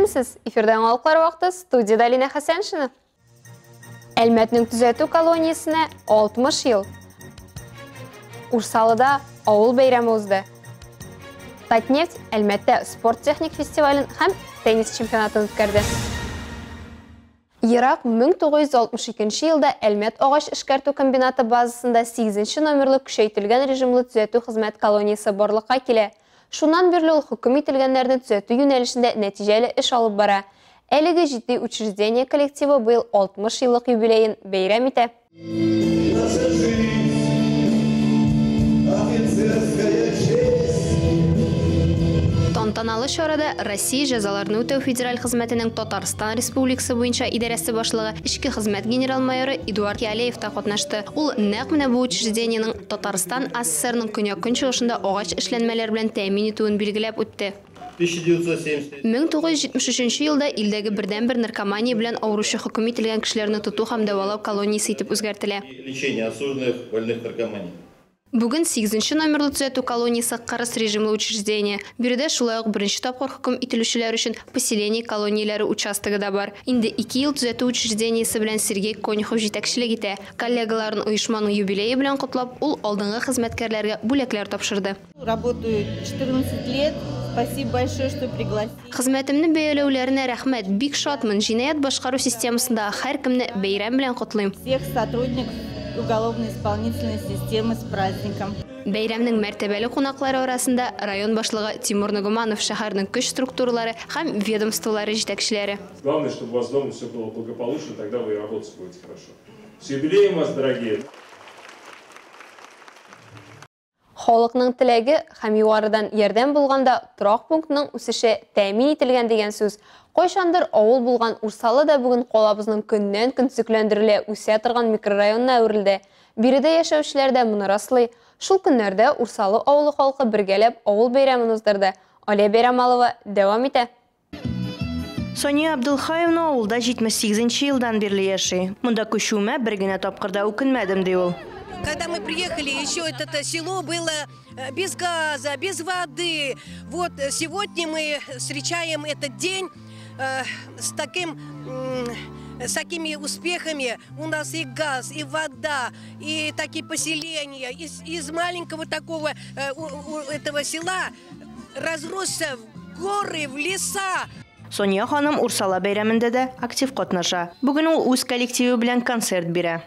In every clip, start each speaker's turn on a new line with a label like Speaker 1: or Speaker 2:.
Speaker 1: Исәнмесез! Эфирда яңалыклар вакыты, студиядә Алинә Хәсәншина. Әлмәтнең төзәтү колониясенә 60 ел. Урсалыда авыл бәйрәме узды. Татнефть Әлмәттә спорт-техник фестивален һәм теннис чемпионатын үткәрде. Ерак 1962 елда Әлмәт агач эшкәртү комбинаты базасында 8 номерлы көчәйтелгән режимлы төзәтү хезмәт колониясе барлыкка килә. Шуннан бирле ул хөкем ителгәннәрне төзәтү юнәлешендә нәтиҗәле эш алып бара. Әлеге җитди учреждение коллективы быел 60 еллык юбилеен бәйрәм итә.
Speaker 2: Наша жизнь, офицерская честь.
Speaker 1: Тантаналы чарада Россия җәзаларны үтәү федераль хезмәтенең Татарстан Республикасы буенча идарәсе башлыгы, эчке хезмәт генерал-майоры Эдуард Ялеев та катнашты. Ул нәкъ менә бу учреждениенең Татарстан АССРның көньяк-көнчыгышында агач эшләнмәләр белән тәэмин итүен билгеләп үтте. 1973 елда илдәге бердәнбер наркомания белән авыручы хөкем ителгән кешеләрне тоту һәм дәвалау колониясе итеп үзгәртелә.
Speaker 3: Лечение осужденных больных наркоманией.
Speaker 1: Бүген 8 номерлы төзәтү колониясе кырыс режимлы учреждение. Биредә шулай ук беренче тапкыр хөкем ителүчеләр өчен поселение колонияләре участогы да бар. Инде 2 ел төзәтү учреждениесе белән Сергей Конюхов җитәкчелек итә. Коллегаларын оешманың юбилее белән котлап, ул алдынгы хезмәткәрләргә бүләкләр тапшырды.
Speaker 4: Работаю 14 лет. Спасибо большое, что пригласили.
Speaker 1: Хезмәтемне бәяләүләренә рәхмәт. Бик шатмын. Җинаять башкару системасындагы һәркемне бәйрәм белән котлыйм.
Speaker 4: Всех сотрудников уголовно-исполнительной системы с праздником.
Speaker 1: Бәйрәмнең мәртәбәле кунаклары арасында район башлыгы Тимур Нагуманов, шәһәрнең көч структуралары һәм ведомстволары җитәкчеләре.
Speaker 5: Главное, чтобы у вас дома все было благополучно, тогда вы и работать будете хорошо. С юбилеем вас, дорогие!
Speaker 1: Халыкның теләге һәм югарыдан ярдәм булганда торак пунктның үсеше тәэмин ителгән дигән сүз. Кайчандыр авыл булган Урсалы да бүген калабызның көннән-көн төзекләндерелә үсә торган микрорайонына әверелде. Биредә яшәүчеләр дә моны раслый. Шул көннәрдә Урсалы авылы халкы бергәләп авыл бәйрәмен уздырды. Алия Бәйрамалова дәвам итә.
Speaker 6: Сания Абдулхаевна авылда 78 елдан бирле яши. Монда күчүемә бер генә тапкыр да үкенмәдем, ди ул.
Speaker 7: Когда мы приехали, еще это село было без газа, без воды. Вот сегодня мы встречаем этот день с такими успехами. У нас и газ, и вода, и такие поселения. Из маленького такого этого села разросся в горы, в леса.
Speaker 6: Сония ханым Урсала бәйрәмендә дә актив катнаша. Бүген ул үз коллективы белән концерт бирә.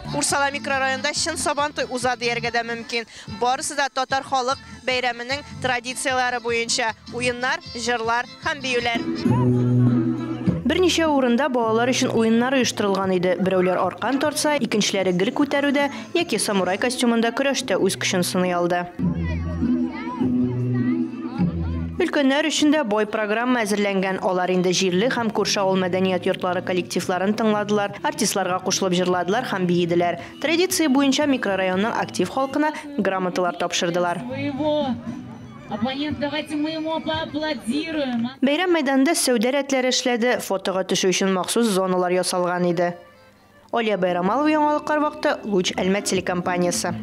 Speaker 6: Урсала микрорайонында чын Сабантуй уза дияргә дә мөмкин. Барысы да татар халык бәйрәменең традицияләре буенча уеннар, җырлар һәм биюләр. Берничә урында балалар өчен уеннар оештырылган иде. Берәүләр аркан тартса, икенчеләре гер күтәрүдә яки самурай костюмында көрәштә үз көчен сыный алды. Өлкәннәр өчен дә бай программа әзерләнгән. Алар инде җирле һәм күрше авыл мәдәният йортлары коллективларын тыңладылар, артистларга кушылып җырладылар һәм биеделәр. Традиция буенча микрорайонның актив халкына грамоталар тапшырдылар.
Speaker 8: Оппонент, давайте мы ему поаплодируем.
Speaker 6: Бәйрәм мәйданында сәүдә рәтләре эшләде, фотога төшү өчен махсус зоналар ясалган иде. Алия Байрамалова, яңалыклар вакыты, Луч Әлмәт телекомпаниясе.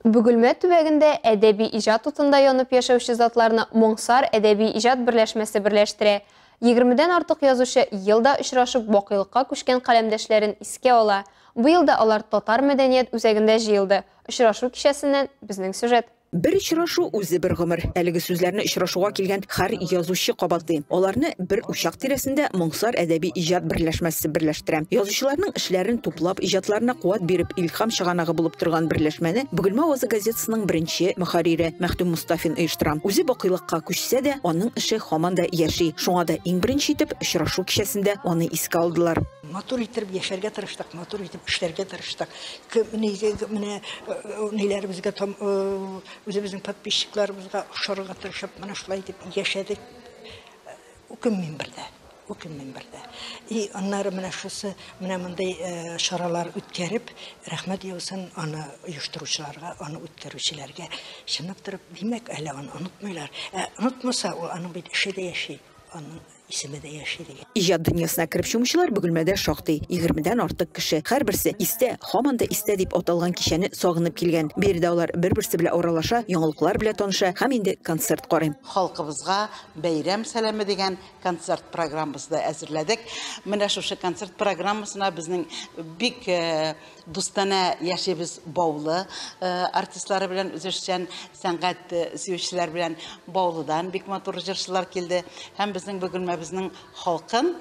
Speaker 1: Бөгелмә төбәгендә әдәби иҗат утында янып яшәүче затларны Моңсар әдәби иҗат берләшмәсе берләштерә. 20-дән артык язучы елда очрашып бакыйлыкка күчкән каләмдәшләрен искә ала. Бу елда алар Татар мәдәният үзәгендә җыелды. Очрашу кичәсеннән безнең сюжет.
Speaker 9: Бер очрашу үзе бер гомер. Әлеге сүзләрне очрашуга килгән һәр язучы кабатлый. Аларны бер учак тирәсендә Моңсар әдәби иҗат берләшмәсе берләштерә. Язучыларның эшләрен туплап, иҗатларына куәт биреп, илһам чыганагы булып торган берләшмәне Бөгелмә авазы газетасының беренче мөхәррире Мәхтүм Мустафин оештыра. Үзе бакыйлыкка күчсә дә, аның эше һаман да яши. Шуңа да иң беренче итеп очрашу кичәсендә аны искә алдылар.
Speaker 10: Матур итеп яшәргә тырыштык, матур итеп эшләргә тырыштык. Менә ниләребезгә там үзебезнең подписчикларыбызга ошарга тырышып, менә шулай итеп яшәдек. Үкенмим бер дә, үкенмим бер дә. И аннары менә шусы, менә мондый чаралар үткәреп, рәхмәт яусын аны оештыручыларга, аны үткәрүчеләргә. Чынлап торып, димәк, әле аны онытмыйлар. Ә онытмаса, ул аның бит эше дә яши. Аның Исеме дә яши дигән.
Speaker 9: Иҗат дөньясына кереп чумучылар Бөгелмәдә шактый, 20дән артык кеше. Һәрберсе истә, һаман да истә дип аталган кичәне сагынып килгән. Биредә алар бер-берсе белән аралаша, яңалыклар белән таныша һәм инде концерт карый.
Speaker 11: Халкыбызга бәйрәм сәламе дигән концерт программасы да әзерләдек. Менә шушы концерт программасына безнең бик дустанә яшибез Баулы артистлары белән, үзешчән сәнгать сөючеләр белән Баулыдан бик матур җырчылар килде. Һәм безнең Бөгелмәбезнең халкын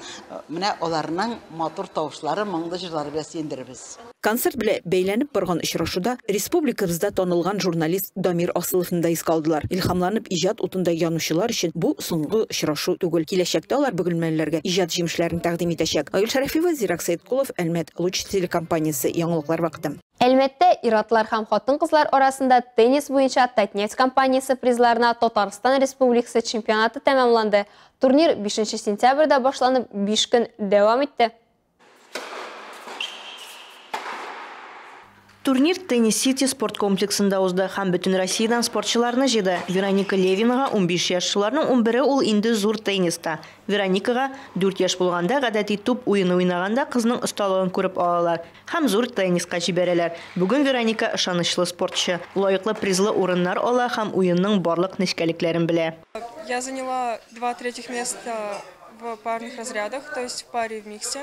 Speaker 11: менә аларның матур тавышлары, моңлы җырлары белән сөендерербез.
Speaker 9: Концерт белән бәйләнеп барган очрашуда республикабызда танылган журналист Дамир Асыловны да искә алдылар. Илһамланып иҗат утында янучылар өчен бу соңгы очрашу түгел. Киләчәктә алар бөгелмәлеләргә иҗат җимешләрен тәкъдим итәчәк. Айгөл Шәрәфиева, Зирак Сәйткулов, Әлмәт, Луч телекомпаниясе, яңалыклар вакыты.
Speaker 1: Әлмәттә ир-атлар һәм хатын-кызлар арасында теннис буенча Татнефть компаниясе призларына Татарстан Республикасы чемпионаты тәмамланды. Турнир 5 сентябрьдә башланып 5 көн дәвам итте.
Speaker 6: Турнир Теннис-Сити спорт комплексында узды һәм бөтен Россиядән спортчыларны җыйды. Вероника Левинага 15 яшь, шуларның 11-е ул инде зур тенниста. Вероникага 4 яшь булганда гадәти туп уены уйнаганда кызның осталыгын күреп алалар һәм зур тенниска җибәрәләр. Бүген Вероника ышанычлы спортчы, лаеклы призлы урыннар ала һәм уенның барлык нечкәлекләрен белә.
Speaker 12: Я заняла 2 третьих места в парных разрядах, то есть в паре и в миксе.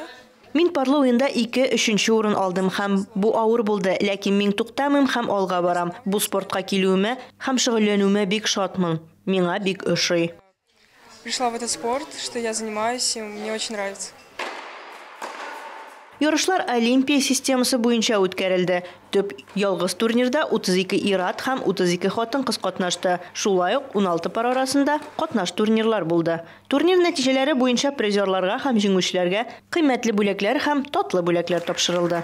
Speaker 6: Мин парлы уенда 2-3 урын алдым һәм бу авыр булды, ләкин мин туктамыйм һәм алга барам. Бу спортка килүемә һәм шөгыльләнүемә бик шатмын. Миңа бик ошый.
Speaker 12: Пришла в этот спорт, что я занимаюсь, и мне очень нравится.
Speaker 6: Ярышлар Олимпия системасы буенча үткәрелде. Төп ялгыз турнирда 32 ир-ат һәм 32 хатын-кыз катнашты. Шулай ук 16 пар арасында катнаш турнирлар булды. Турнир нәтиҗәләре буенча призерларга һәм җиңүчеләргә кыйммәтле бүләкләр һәм татлы бүләкләр тапшырылды.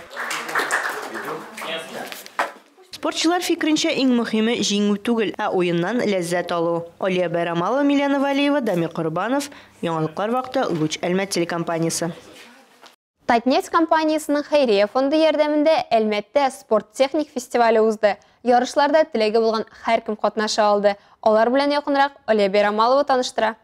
Speaker 6: Спортчылар фикеренчә, иң мөһиме җиңү түгел, ә уеннан ләззәт алу. Алия Байрамалова, Милена Валиева, Дамир Корбанов, Яңалыклар вакыты, Луч Әлмәт телекомпаниясе.
Speaker 1: Татнефть компаниясының хәйрия фонды ярдәмендә Әлмәттә спорт-техник фестивале узды. Ярышларда теләге булган һәркем катнаша алды. Алар белән якынрак Алия Байрамалова таныштыра.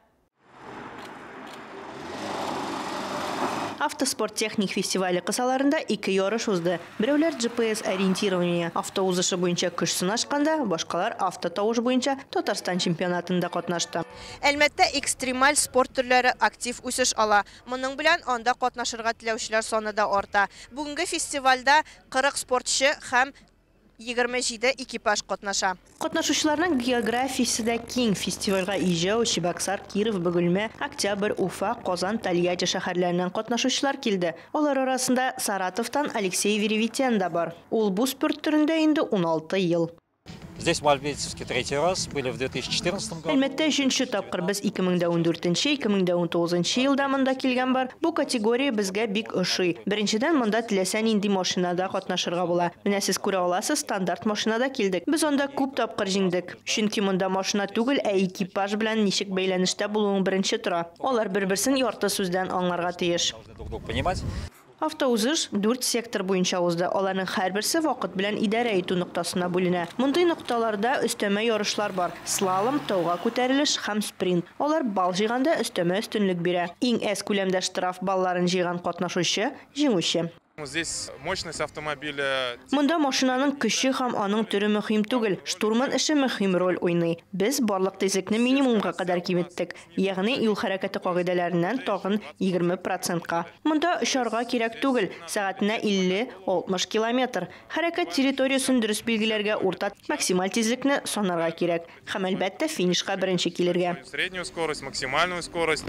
Speaker 6: Автоспорт-техник фестивале кысаларында 2 ярыш узды. Берәүләр GPS ориентирование автоузышы буенча көч сынашканда, башкалар автотавыш буенча Татарстан чемпионатында катнашты.
Speaker 13: Әлмәттә экстремаль спорт төрләре актив үсеш ала. Моның белән анда катнашырга теләүчеләр саны да арта. Бүгенге фестивальдә 40 спортчы һәм 27 экипаж катнаша.
Speaker 6: Катнашучыларның географиясе дә киң. Фестивальгә Ижау, Чебоксар, Киров, Бөгелмә, Октябрь, Уфа, Казан, Тольятти шәһәрләреннән катнашучылар килде. Алар арасында Саратовтан Алексей Веревитян да бар. Ул бу спорт төрендә инде 16 ел.
Speaker 14: Здесь мы альметьевске третий раз, были в 2014 году.
Speaker 6: Әлмәттә өченче тапкыр без 2014-2019 елда монда килгән бар. Бу категория безгә бик ошый. Беренчедән, монда теләсә нинди машинада катнашырга була. Менә сез күрә аласыз, стандарт машинада килдек. Без анда күп тапкыр җиңдек. Чөнки монда машина түгел, ә экипаж белән ничек бәйләнештә булуың беренче тора. Алар бер-берсен ярты сүздән аңларга тиеш. Автоузыш 4 сектор буенча узды. Аларның һәрберсе вакыт белән идарә итү ноктасына бүленә. Мондый нокталарда өстәмә ярышлар бар. Слалом, тауга күтәрелеш һәм спринт. Алар балл җыйганда өстәмә өстенлек бирә. Иң әз күләмдә штраф балларын җыйган катнашучы җиңүче.
Speaker 5: Здесь мощность автомобиля.
Speaker 6: Монда машинаның көче һәм аның төре мөһим түгел. Штурман эше мөһим роль уйный. Без барлык тизлекне минимумга кадәр киметтек. Ягъни юл хәрәкәте кагыйдәләреннән тагын 20%-ка. Монда очарга кирәк түгел. Сәгатенә 50-60 километр. Хәрәкәт территориясен дөрес билгеләргә, урта максималь тизлекне санарга кирәк. Һәм әлбәттә финишка беренче килергә.
Speaker 5: Среднюю скорость, максимальную скорость.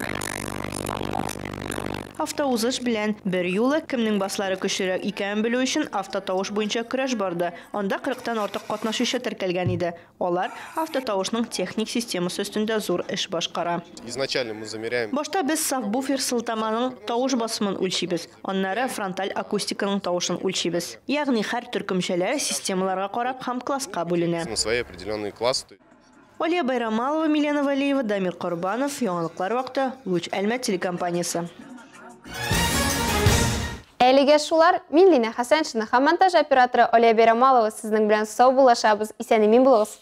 Speaker 6: Автоузыш белән бер юлы кемнең баслары көчлерәк икәнен белү өчен автотавыш буенча көрәш барды. Анда 40-тан артык катнашучы теркәлгән иде. Алар автотавышның техник системасы өстендә зур эш башкара.
Speaker 15: Изначально мы замеряем.
Speaker 6: Башта без сабвуфер сылтаманың тавыш басымын үлчибез. Аннары фронталь акустиканың тавышын үлчибез. Ягъни һәр төркемчәләр системаларга карап һәм класска бүленә.
Speaker 15: На свои определенные классы.
Speaker 6: Алия Байрамалова, Милена Валиева, Дамир Корбанов, Яңалыклар вакыты, Луч Әлмәт телекомпаниясе.
Speaker 1: Әлегә шулар, мин Лина Хәсәншина һәм монтаж операторы Алия Байрамалова сезнең белән саубуллашабыз. Исән-имин булыгыз.